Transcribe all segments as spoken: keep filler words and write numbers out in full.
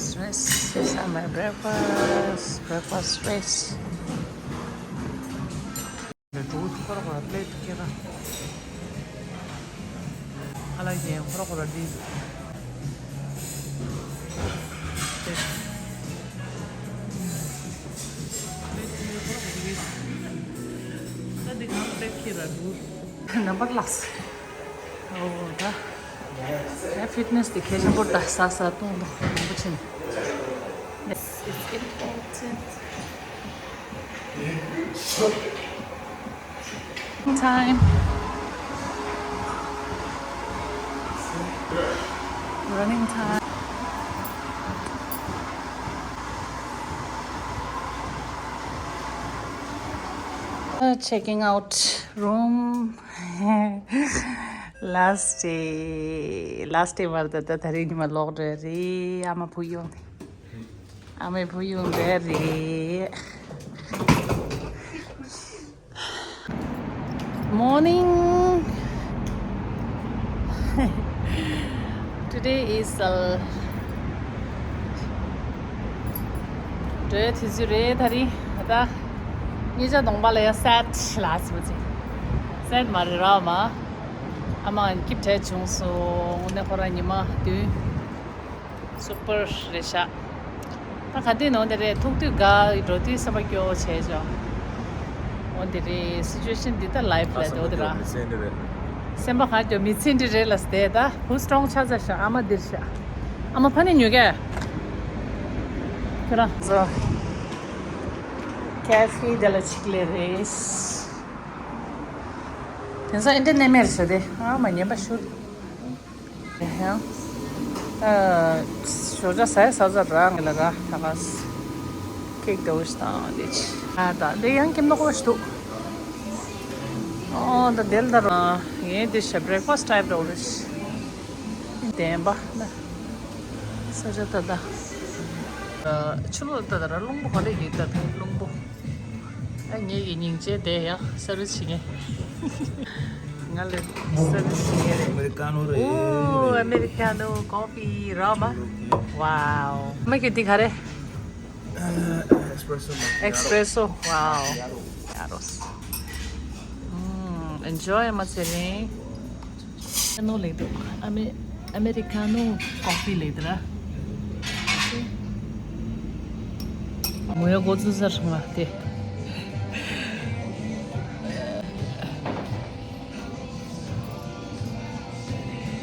Stress. This is my breakfast. Breakfast stress. The two for a plate kira. I like the for a plate. Number last. Oh, da. Fitness དེ་གལ་ཆེན་པོ་རེད་ད། ས་ས་སྟོང་དང་མང་པོ་ཕྱིན། Yes, it's important. Time. Running time. Uh, checking out room. Last day, last day བར་དུ་ད་ད་རིང་ཉི་མ་ལོག་འགྲོ་རེད། ཨ་མ་བུ་ཡོང་ནས། ཨ་མའི་བུ་ཡོང་འགྲོ་རེད། Morning. Today is a འགྲོ་ཡ་དུས་ཚོད་རེད་ད་རིང་། ད་ཉེ་ཆར་གདོང་པ་ལ་ཡ་སེད་ལ་སི་པ་ཅིག་སེད་མ་རེད་ར་མ། ཨ་མ་ཀིབ་བྲེད་བྱུང་སོང་། དངོས་གནས་ཁོ་རང་ཉི་མ་བདུན་སུ་པར་རེད་ཤག་ད་ག་དུས་ནང་དེ་རེད། ཐུག་དུས་དགའ། འགྲོ་དུས་སེམས་པ་སྐྱོ་བྱས་ཅོ། འོ་དེ་རེད། སི་ཅུ་ཨེ་ཤན་འདི་ལྟར་ལའིབ་ལ་འདོད་དེ་ར། སེམས་པ་ག་སྐྱོ་མི་ཚེ་འདི་རེད་ལ་སྟེ། ད་བུ་སི་ཊོང་ཆགས་ཚར་ཤག་ཨ་མ་འདིར་ཤག་ཨ་མ་ཕ་ནི་ཉོ་གས། ཁྱོད་རང་ཚོ་ཀེ་ཧྥེ་དེ་ལ་ཆིག་ལེ་རེད། དེང་སང་ཨིན་ཊར་ནེཊ་མེད་ཟེར་ཏེ། ཨ་མ་ཉན་པ་ཞུ། ཡང་། ཨ། ཞོགས་ཇ་ཟས་ཟ་ཟ་ར་ངེ་ལ་ར་ད་ག་ས། ཀེག་དོ་ཤ་དང་དེ་ཆི། ཨ་ད་དེ་ཡང་ཀེམ་ནོ་ཀོ་ཤ་དུ། ཨོ་ད་དེ་ལ་ད་ར་ངས་དེ་ཤ་བྷི་རེག་ཕ་སི་ཊི་ཊའིབ་འདྲ་བོ་རེད། བདེན་པ་ན། ས་ཆ་ད་ད། ཆུ་ལོག་ད་ད་ར་རླུང་པོ་ག་ལེ་ཡིན་ད་ད་རླུང་པོ། ཨ་ངེད་ཀྱི་སྙིང་རྗེ་དེ་ཡང་སར་བི་སི་བྱེད་མཁན། ང་ལ་སར་བི་སི་བྱེད་མཁན་རེད། ཨ་མེ་རི་ཀ་ནོ་རེད། ཨོ་ཨ་མེ་རི་ཀ་ནོ་ཀོ་ཕི་རོ་མ། ཝའོ། མ་གི་འདི་ག་རེ། ཨེ་སི་པི་རེ་སོ་མ་ཀི་ཡ་ཨེ་སི་པི་རེ་སོ། ཝའོ། ཡ་རོ། ཡ་རོ། ཨེན་ཇོའི་མ་ཚེ་རིང་། ཨ་ནོ་ལེགས་འདུག་ཨ་མེ་ཨ་མེ་རི་ཀ་ནོ་ཀོ་ཕི་ལེགས་འདུག་ར། མོ་ཡ་འགོ་འཛུགས་ས་རང་ལ་དེ།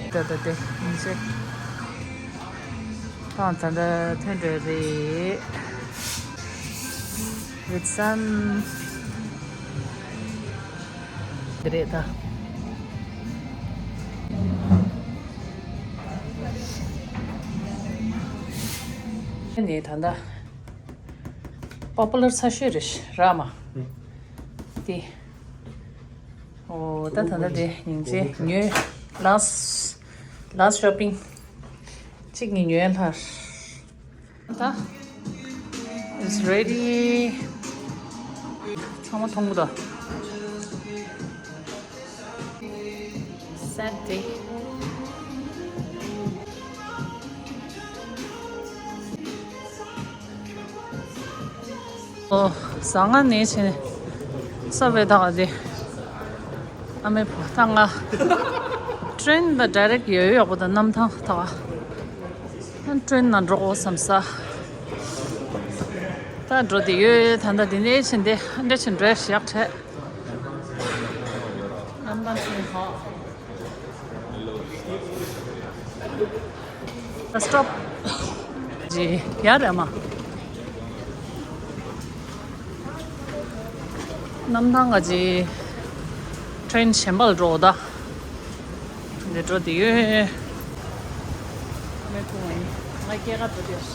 ད་ད་དེ་མི་ཚེ། ཐང་ད་ད་ཐོན་འགྲོ་རེད། རིག་སམ། དེ་རེད་ད། ནི་ད་ལྟ་པོ་པུ་ལར་ཚ་ཤོས་རེད་ར་མ། དེ། ཨོ་ད་ད་ལྟ་དེ་ཉིན་བྱེད་ཉོས། ལཱ་སི་ལཱ་སི་ཤོ་པིང་གཅིག་གཉིས་ཉོས་ལྷར། ད། It's ready. ཚང་མ་མཐོང་གི་འདུག་སེད་དེ། ཨོ། ཟ་ང་ནས་བྱས་ནས་སབ་ཝེ་ད་ག་དེ། ཨ་མའི་བུ་ད་ང་ཊེ་རེན་ལ་ཌའི་རེག་ཡོད་ཡོད་པོ་ད་གནམ་ཐང་ད་ག་ཊེ་རེན་ནང་འགྲོ་དགོས་བསམ་ས། ད་འགྲོ་དེ་ཡོད་ད་ད་དེ་ནས་ཕྱིན་ཏེ་འདྲ་ཕྱིན་འགྲོ་ཡག་ཕྲད། གནམ་ཐང་ཕྱིན་ཧོ། སི་ཊོབ། ཇི་ཡ་རེ་མ། གནམ་ཐང་ག་ཅི། ཊེ་རེན་གཞན་པ་ལ་འགྲོ་ད། འདི་འགྲོ་དེ་ཡོད། མེ་ཐུང་ཨེ། ང་སྐྱེས་ཀ་འགྲོ་དེ་ཡོད།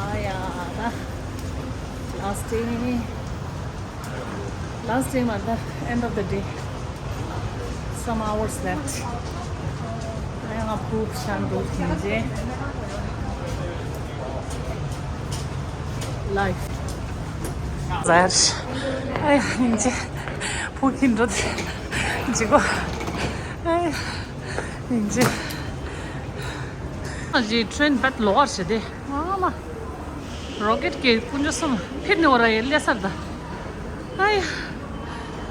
ཨ་ཡ་ད། ལཱ་སི་ཊི་ཌེ། Last day, at the end of the day, some hours left. I have a poop shan do life. Zar. Ay, ince. Poop in the. Jigo. Ay, ince. ང་ཞིག་ཊེན་བད་ལོག་ཨར་བྱེད་དེ། ཨ་མ། རོ་ཀེཊ་གི་དཀོན་མཆོག་གསུམ་ཕེབས་ནས་འོ་ར་ཡེ་ལེ་སར་ད། ཨ་ཡ།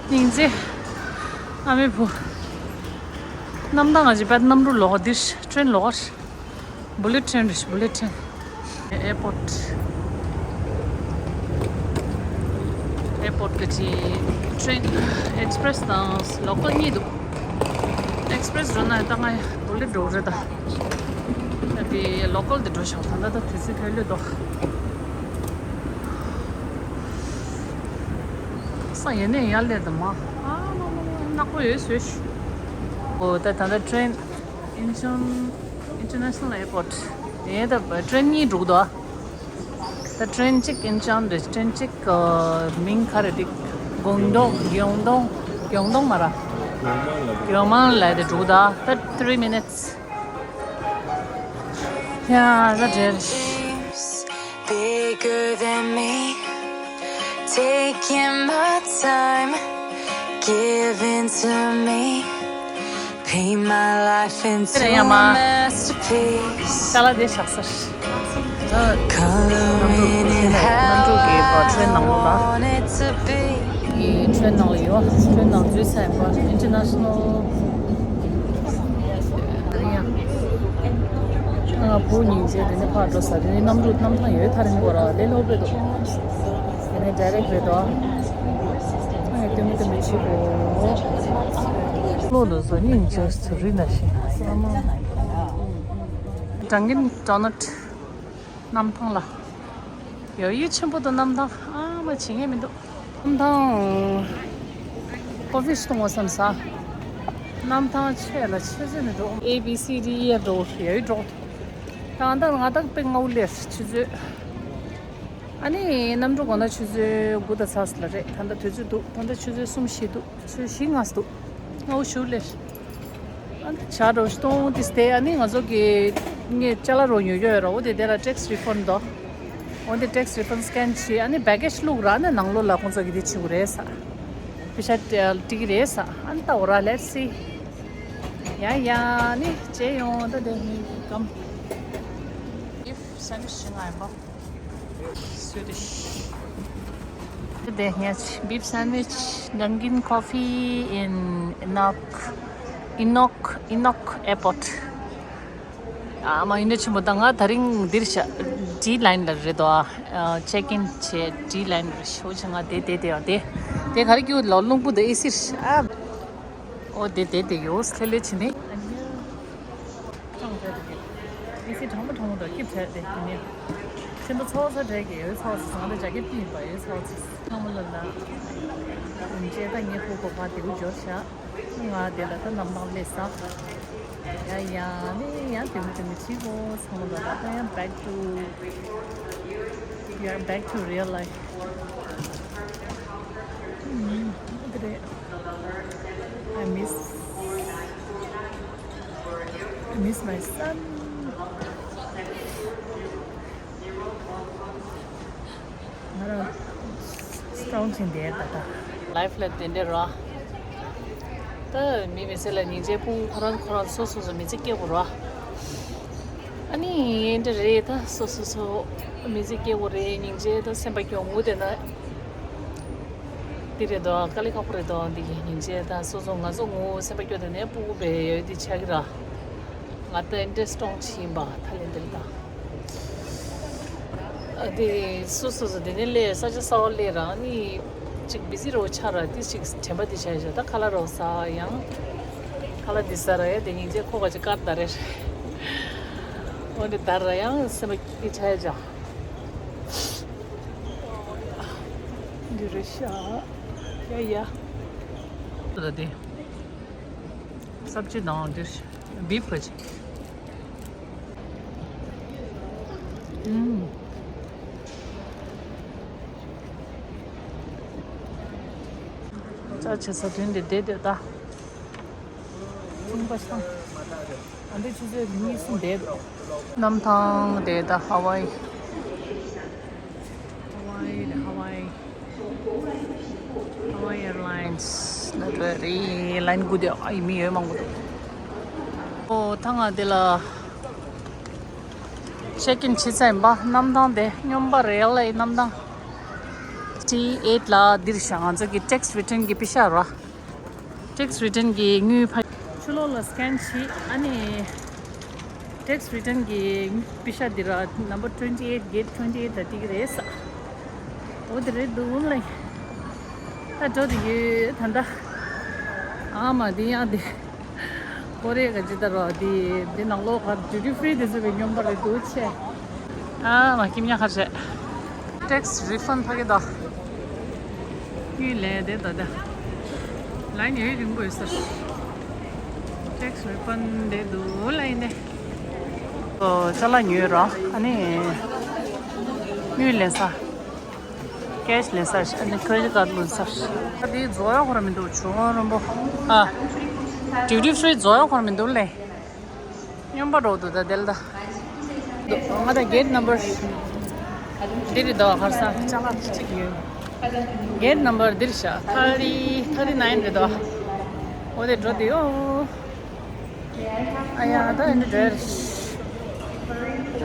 སྙིང་རྗེ། ཨ་མའི་བུ། གནམ་ཐང་ང་ཞིག་བད་གནམ་གྲུ་ལོག་འདིར་ཊེན་ལོག་ཨར། བུ་ལེཊ་ཊེན་རེད། བུ་ལེཊ་ཊེན། ཨེར་པོརཊ། ཨེར་པོརཊ་གི་ཅི་ཊེན་ཨེག་སི་པི་རེ་སི་དང་ལོ་ཀལ་གཉིས་འདུག་ཨེག་སི་པི་རེ་སི་འགྲོ་ན་ད་ང་བུ་ལེཊ་འགྲོ་རེད་ད། ད་དེ་ལོ་ཀལ་དེ་འགྲོ་ཤོག་ད་ད་ད་དུས་ཚོད་ལྷོད་ལྷོད་འདུག་ས་ཡེ་ནས་ཡར་སླེབས་དང་མ། ཨ་མ་མ་མ་ནག་པོ་ཡོད་ཟོས། ཨོ་ད་ད་ད་ཊེན་ཨིན་ཅོན་ཨིན་ཊར་ནེ་ཤ་ནལ་ཨེར་པོརཊ། དེ་ད་ཊེན་གཉིས་འགྲོ་གི་འདུག་ད་ཊེན་གཅིག་ཨིན་ཅོན་རེད། ཊེན་གཅིག་གི་མིང་ག་རེ་འདི། གོང་ཏོང་གོང་ཏོང་གོང་ཏོང་མ་ར། གོང་མང་ལ་དེ་འགྲོ་གི་འདུག་ད་three minutes། ཡ་ད་འདྲེར། Bigger than me, taking my time, giving to me, paint my life into a masterpiece. ཅ་ལག་དེ་བཞག་ས། Coloring it how I want it to be. ཊེན་ནང་ལ་ཡོད། ཊེན་ནང་འཛུལ་ཚར་ཡིན་པ། International། ང་བུ་སྙིང་རྗེ། དེ་ནས་ཕར་འགྲོ་ས། དེ་ནས་གནམ་གྲུ་གནམ་ཐང་ཡོད་ཐག་རིང་པོ་ར། ལས་སླ་པོ་འདུག་དེ་ནས་ཌའི་རེག་རེད་དོ། ཨ་ཡ་སྟོན་མི་སྟོན་མི་བྱེད་དགོས། བློ་ལ་བཟོ་སྙིང་རྗེ་ཚུ་རི་ན་ཤི། སྒྲ་འགེངས་ཌོ་ནཊ། གནམ་ཐང་ལ། ཡོད་ཡིད་ཆེན་པོ་དང་གནམ་ཐང་ཨ་མ་བྱེད་ངེས་མི་འདུག་གནམ་ཐང་ཀོ་ཕི་ཞིག་གཏོང་བ་བསམ་ས། གནམ་ཐང་ཆེ་ལ་ཆེ་ཚོད་མི་འདུག A B C D E F འགྲོ་ཡོད་འགྲོ། ད་ལྟ་ང་དང་དཔེ་སྔ་བོ་སླེབས་ཆུ་ཚོད། ཨ་ནི་གནམ་གྲུ་དགོང་དག་ཆུ་ཚོད་དགུ་དང་ཚ་ལ་རེད། ད་ལྟ་དུས་ཚོད་འདུག་ད་ལྟ་ཆུ་ཚོད་གསུམ་བཞི་འདུག་ཆུ་ཚོད་བཞི་ལྔ་འདུག་སྔ་བོ་ཞིག་སླེབས། ཨ་ནི་ཇ་རོ་སྟོང་ཏིས་ཏེ། ཨ་ནི་ང་ཚོ་གི་ངས་ཅ་ལག་རོ་ཉོ་རྒྱུ་ཡོད་ར། འོ་དེ་དེ་ལ་ཊེག་སི་རི་ཕན་དོ། འོ་དེ་ཊེག་སི་རི་ཕན་སི་ཀེན་བྱས། ཨ་ནི་བེ་གེ་ཇི་བླུགས་ར། ཨ་ནི་ནང་ལོགས་ལ་ཁོང་ཚོ་གི་དེ་བྱེད་དགོས་རེད་ས། པེ་ཤ་སྤྲད་ཀྱི་རེད་ས། ཨ་ནི་ལྟ་འོ་ར། Let's see. ཡ་ཡ་ནི་བྱས་ཡོང་ད་དེ་ནི་གམ། ཡིབ་སན་ཤི་ང་ཡིན་པ། Swedish. Today, yes, beef sandwich, Dunkin' coffee in Inok, Inok, Inok Airport. ཨ་མ་ཡིན་ན་ཆེན་པོ་ད་ང་དེ་རིང་འདིར་ཤ་ཌི་ལའིན་ལ་རེད་དོ། ཨ་ཅེག་ཨིན་བྱས་ཌི་ལའིན་ལ་ཤོ་ཆ་ང་དེ་དེ་དེ་ཡང་དེ་དེ་ག་རེ་ཀྱུ་ལོ་རླུང་བུ་དེ་ཨི་སིར་ཨ། ཨོ་དེ་དེ་དེ་ཡོད་ལྷེ་ལྷེ་ཕྱིན་ནས། ཨ་ནི་ཀྲང་ཧྥེ་དེ་གི་ཨི་སི་གྲང་མོ་གྲང་མོ་དང་སྐྱིབས་བྲལ་ཏེ་དེ་ནས་ཤིན་ཏུ་ཚོགས་ས་བྲལ་གི་ཡོད། ཚོགས་སུ་བཟང་ལ་རྒྱ་སྐྱེད་ཀྱི་ཡིན་པ་ཡོད། ཚོགས་སུ་ཚང་མ་ལ་ན་ཡིན་ཅེས་ད་ངས་ཕུག་གོ་བ་དེའུ་འབྱོར་བཞག་ང་དེ་ལ་ད་གནམ་ཐང་སླེབས་ས། ཡ་ཡ་ནི་ཡང་དེ་མི་དེ་མི་ཁྲིད་གོ་ཚང་མ་ལ་ད་ཡང་back to we are back to real life. ཨ་དེ་རེད། I miss, I miss my son. ང་རང་སི་ཊོང་ཕྱིན་བསྡད་ད་ལྟ། ལའིཕ་ལ་དེ་འདྲ་ར། ད་མི་མི་ཚེ་ལ་སྙིང་རྗེ་ཕུང་ཁོ་རང་ཁོ་རང་སོ་སོ་སོ་མི་ཚེ་སྐྱེལ་དགོས་ར། ཨ་ནི་འདྲ་རེད། ད་སོ་སོ་སོ་མི་ཚེ་སྐྱེལ་དགོས་རེད། སྙིང་རྗེ་ད་སེམས་པ་སྐྱོ་ངུ་དེ་ན། འདི་རེད་དོ། དཀའ་ལས་ཁག་པོ་རེད་དོ། འདི་གི་སྙིང་རྗེ་ད་སོ་སོ་ང་ཚོ་ངུ་སེམས་པ་སྐྱོ་དེ་ནས་སྤུ་གུ་བས་ཡོད་འདི་ཆགས་ཀྱི་ར། ང་ད་འདྲ་སི་ཊོང་ཕྱིན་པ་ད་ལན་འདིར་ད། ཨ་དེ་སོ་སོ་སོ་དེ་ནས་སླེབས་ས་ཆ་གསར་པ་སླེབས་རང་ནི་ཅིག་བི་ཟི་རོ་ཆགས་ར། དེ་ཅིག་དྲན་པ་དེ་བྱས་བྱས་ད་ཁ་ལག་རོ་ཟ་ཡང་། ཁ་ལག་དེ་ཟ་ར་ཡ་དེ་སྙིང་རྗེ་ཁོ་ག་ཅིག་དཀར་ད་རེད། འོ་དེ་ད་ར་ཡང་སེམས་པ་སྐྱིད་ཆགས་བྱས། འདི་རེད་ཤག་ཡ་ཡ། ད་དེ་སབ་ཇི་དང་འདིར་བིབ་ག་ཅིག་ཨུམ། ཅག་བྱེད་ས་དོན་དེ་བསྡད་བསྡད་ད། ཚོང་པ་ཚང་། ཨ་འདི་ཆུ་ཚོད་གཉིས་གསུམ་བསྡད་འདུག་གནམ་ཐང་དེ་ད་ཧ་ཝའི། ཧ་ཝའི་ཧ་ཝའི། ཧ་ཝའི་ཨེར་ལའིན་སི་ལ་འགྲོ་ཡ་རེད། ལའིན་སྒུག་བསྡད། ཨ་ཡི་མི་ཡོད་མང་པོ་འདུག་ཨོ་ཐང་ང་དེ་ལ། ཅེག་ཨིན་བྱས་ཚར་ཡིན་པ། གནམ་ཐང་དེ་སྨྱོན་པ་རེད་ལ། གནམ་ཐང་ཊི་ཨེཊ་ལ་འདིར་བཞག་ང་ཚོ་གི་ཊེག་སི་རི་ཊན་གི་པེ་ཤ་ར། ཊེག་སི་རི་ཊན་གི་དངུལ་ཕ། ཕྱི་ལོགས་ལ་སི་ཀེན་བྱས། ཨ་ནི་ཊེག་སི་རི་ཊན་གི་པེ་ཤ་འདི་ར་ནམ་བར་ཊུ་ཝེན་ཊི་ཨེཊ། གེ་ཊི་ཊུ་ཝེན་ཊི་ཨེཊ་ལ་སྟེར་གི་རེད་ས། འོ་དེ་རེད་འདུག་ལ། ད་འགྲོ་དེ་ཡོད་ད་ལྟ། ཨ་མ་འདི་ཡང་དེ། ཀོ་རེ་ག་ཅི་ལྟར་བ་འདི་འདི་ནང་ལོགས་ག་ཌིའུ་ཊི་ཕི་རི་དེ་ཚོ་བའི་སྨྱོན་པ་རེད་འདུག་ཆེ། ཨ་མ་ཁྱིམ་ཉག་ཁར་བྱས། ཊེག་སི་རི་ཕན་ཕ་གི་ད། དངུལ་ལེན་དེ་ད་ད། ལའིན་ཡོད་རིང་པོ་ཡོད་ས། ཊེག་སི་རི་ཕན་དེ་འདུག་ལ་ཡིན་ནས། ཨོ་ཅ་ལག་ཉོས་ར། ཨ་ནི་དངུལ་ལེན་ས། ཀེ་ཤི་ལེན་ས་ཞིག་ཨ་ནི་ཁེ་རེ་ཌིཊ་ཀཱཌ་བླུགས་ས་ཞིག་ཨ་དེ་རྫོགས་ཡག་ཁོ་ར་མི་འདུག་ཇོ་བོ་རིན་པོ། ཨ། ཌིའུ་ཊི་ཕི་རི་རྫོགས་ཡག་ཁོ་ར་མི་འདུག་ལེ། སྨྱོན་པ་འགྲོ་འདུག་ད་དེ་ལ་ད། ང་ད་གེ་ཊི་ནམ་བར་འདི་རེད་དོ། ཁར་ས་ཅ་ལག་གཅིག་ཡོད། གེ་ཊི་ནམ་བར་འདིར་བཞག་ཐར་ཊི་ཐར་ཊི་ནའིན་རེད་དོ། འོ་དེ་འགྲོ་དེ་ཡོ། ཨ་ཡ་ད་ཨེ་འདྲ་རེད།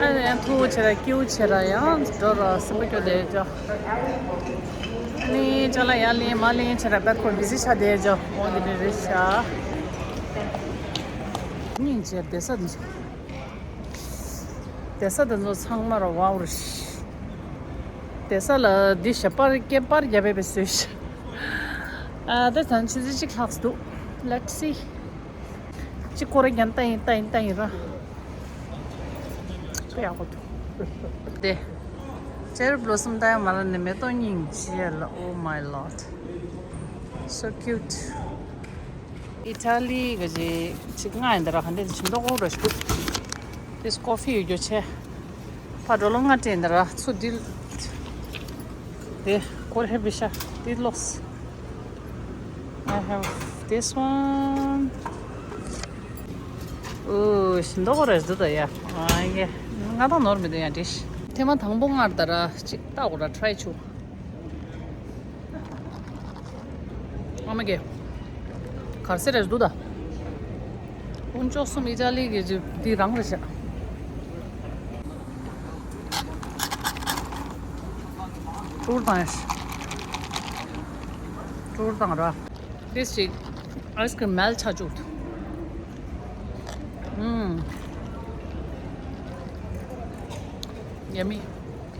ཨ་ཡ་ཐུག་ཆེ་ར་སྐྱིད་ཆེ་ར་ཡང་འགྲོ་ར་སེམས་པ་སྐྱོ་དེ་ཅོ། ཨ་ནི་ཅ་ལག་ཡར་ལེན་མར་ལེན་ཆེ་ར་བེད་ཁོ་བི་ཟི་ཆགས་དེ་ཅོ། འོ་དེ་འདྲ་རེད་ཤག་སྙིང་རྗེ་བསྡད་ས་འདི་ཚོ། བསྡད་ས་འདི་ཚོ་ཚང་མ་ར་ཝའོ་རེད། བསྡད་ས་ལ་འདི་ཞབས་པར་སྐེད་པར་རྒྱབ་པའི་བཟོས་ཤག་ཨ་ད་ད་ཆུ་ཚོད་གཅིག་ལྷག་འདུག Let's see. ཅི་ཀོ་རེ་རྒྱན་ལྟ་ཡིན་ལྟ་ཡིན་ལྟ་ཡིན་ར། དཔེ་ཡག་པོ་འདུག་དེ། ཅེ་རི་བྷི་ལོ་སམ་ལྟ་ཡ་མ་ལ་ནི་མེ་ཏོག་སྙིང་རྗེ་ལ། Oh my lord. So cute. ཨི་ཊ་ལི་ག་ཅི་ཅིག་ང་ཡིན་ད་ར་ག་འདྲ་ཞིམ་མདོག་ཁོག་འདྲ་ཞིག་འདུག This coffee ཡོད་རྒྱུ་ཆེ། ཕ་ཌོ་ལར་ལྔ་སྤྲད་ཡིན་ད་ར་ཚུར་འདི། དེ་ཀོ་རེ་བི་ཤ་འདི་ལོགས། I have this one. ཨོ་ཞིམ་མདོག་རེད་འདུག་ད་ཡ། ཨ་ཡེ། ང་དང་ནོར་མི་འདུག་ཡ་འདྲི། ཐེངས་མ་དང་པོ་སྔར་ད་ར་ཅིག་ལྟ་འོ་ར་ཊི་རའི་བྱུང་། ཨ་མ་གེ། གར་སེ་རེད་འདུག་ད། དཀོན་མཆོག་གསུམ། ཨི་ཊ་ལི་གི་འདི་རང་རེད་ཤག་ཀྲུར་དང་ཡ། ཀྲུར་དང་ར། དེ་ཞིག་ཨའི་སི་ཀྲིམ་མེལ་ཆ་བཅུག་ཨུམ། ཡ་མི།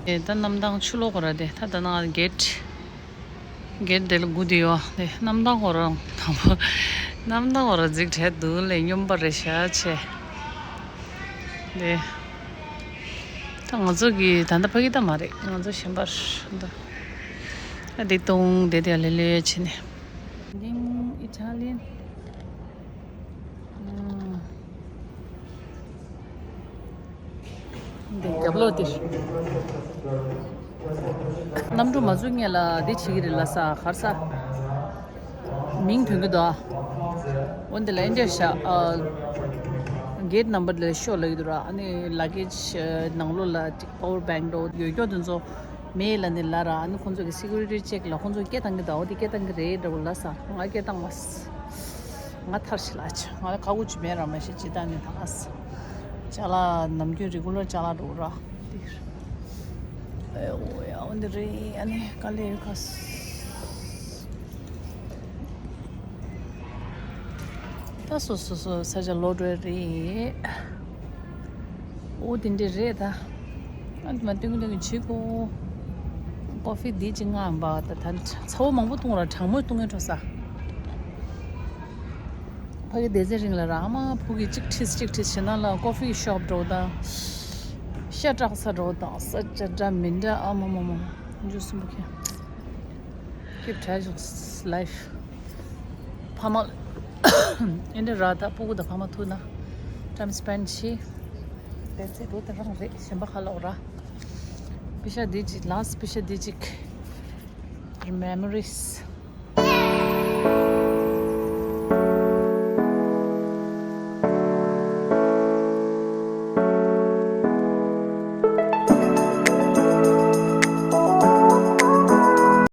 ཨེ་ད་གནམ་ཐང་ཕྱི་ལོགས་ཁོ་ར་དེ་ད་ད་ནང་གེ་ཊི། གེ་ཊི་དེ་ལ་སྒུག་བསྡད་ཡོད། དེ་གནམ་ཐང་ཁོ་རང་དང་པོ། གནམ་ཐང་ཁོ་རང་རྫིག་བྲལ་འདུག་ལས་སྨྱོན་པ་རེད་ཤག་ཆེ། དེ། ད་ང་ཚོ་གི་ད་ལྟ་ཕ་གི་ད་མ་རེད། ང་ཚོ་གཞན་པར་འདུག་ཨ་དེ་གཏོང་དེ་དེ་ལེ་ལེ་བྱས་ནས། Ding Italian. འདི་རྒྱབ་ལོགས་འདིར། གནམ་གྲུ་མ་འཛུལ་སྔོན་ལ་འདི་བྱེད་ཀྱི་རེད་ལ་ས་གར་ས། མིང་ཐོན་གྱི་འདུག་ཨ། འོ་འདི་ལ་ཨེ་འདྲ་ཤག་ཨ། གེ་ཊི་ནམ་བར་ལ་ཤོག་ལབ་ཀྱི་འདུག་ར། ཨ་ནི་ལ་གེ་ཇི་ནང་ལོགས་ལ་ཅིག་པ་ཝར་བེང་འདྲ་ཡོད་རྒྱུ་དེ་ཚོ་མེད་ལབ་ནི་ལབ་ར། ཨ་ནི་ཁོང་ཚོ་གི་སི་ཀུ་རི་ཊི་ཅེག་ལ་ཁོང་ཚོ་སྐད་བཏང་གི་འདུག་འོ་དེ་སྐད་བཏང་གི་རེད་འདྲ་བོ་ལབ་ས། ང་སྐད་བཏང་མ་སོང་། ང་ཐར་ཤི་ལ་ཆ། ང་ལ་ཁ་ཁུ་ཆུ་མེད་ར་མ་ཤི་ཅི་ད་ནི་ཐང་ཨ་ས། ཅ་ལག་ནམ་རྒྱུན་རི་གུ་ལར་ཅ་ལག་འགྲོ་ར། འདིར། ཨེ་འོ་ཡ་འོ་འདི་རེད། ཨ་ནི་དཀའ་ལས་ཡོད་ཁ་ས། ད་སོ་སོ་སོ་ས་ཆ་ལོག་འགྲོ་ཡ་རེད། འོ་དེ་འདྲས་རེད་ད། ཨ་མ་སྟོན་གི་སྟོན་གི་བྱེད་གོ། ཀོ་ཕི་འདི་ཅིག་མངགས་པ་ད་ད་ཚ་བོ་མང་པོ་བཏུང་ར་གྲང་མོ་བཏུང་ངེ་འགྲོ་ས། ཕ་གི་སྡེ་ཚན་རིང་ལ་ར་ཨ་མ་ཕུ་གི་གཅིག་ཁྲིས་གཅིག་ཁྲིས་བྱེད་ན་ལ་ཀོ་ཕི་ཤོབ་འགྲོ་དང་། ཤ་སྐྲག་ས་འགྲོ་དང་ས་ཆ་འདྲ་མི་འདྲ་ཨ་མ་མ་མ་འཇུ་སུན་པོ་ཁྱེད། Keep trash of life. ཕ་མ་ཨེ་འདྲ་ར་ད་སྤུ་གུ་དང་ཕ་མ་ཐུག་ན་time spend བྱེད། དེ་ཚེ་འགྲོ་དེ་རང་རེད་གཞན་པ་ཁ་ལོག་ར། པི་ཤ་འདི་གཅིག last པི་ཤ་འདི་གཅིག Memories.